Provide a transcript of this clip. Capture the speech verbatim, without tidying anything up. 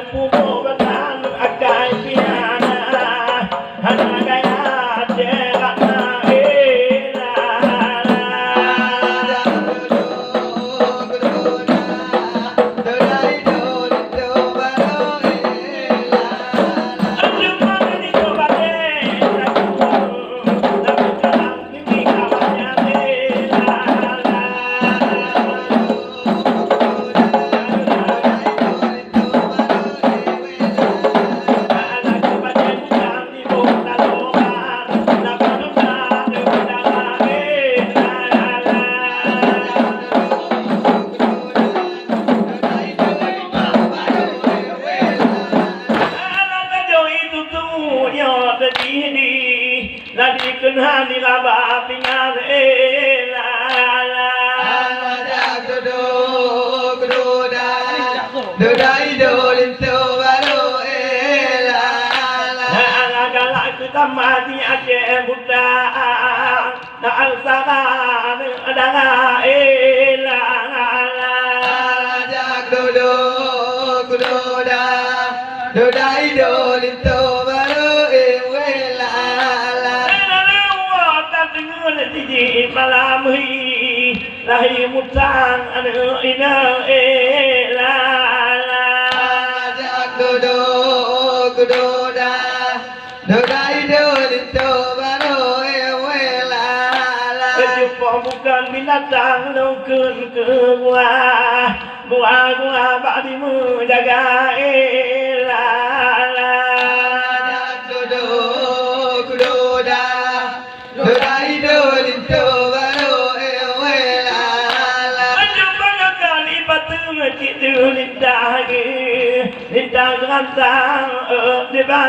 Pumoh batang akai piana, hana gaya cerak na, eh, la, la. Ladi keunan dilaba pingan, eh, la, la. Alah jak dudoe, dudoe dah. Dudoe idoe linto barô, eh, la, la. Alah galak keu tamah di Aceh Buta. Na al sara dara, eh, la, la, la. Alah jak dudoe, dudoe dah. Dudoe idoe linto barô, eh, weh, la, la. Lalu, oh, tak dengar siji malam hi, lahé mutang aneuk inong, eh, la, la. Alah jak dudoe, dudoe dah. Dudoe idoe linto barô, eh, weh, la, la. Jumpa bukan binatang, lôn kheun keu buah. Buah-buah bak dimeujaga, eh, la, la. Alah jak dudoe, dudoe dah. Dudoe idoe linto barô, eh, weh, la, la. Meunyoe bangai kali bateue cit deuh linta geuh, linta geurantang, eh, diba,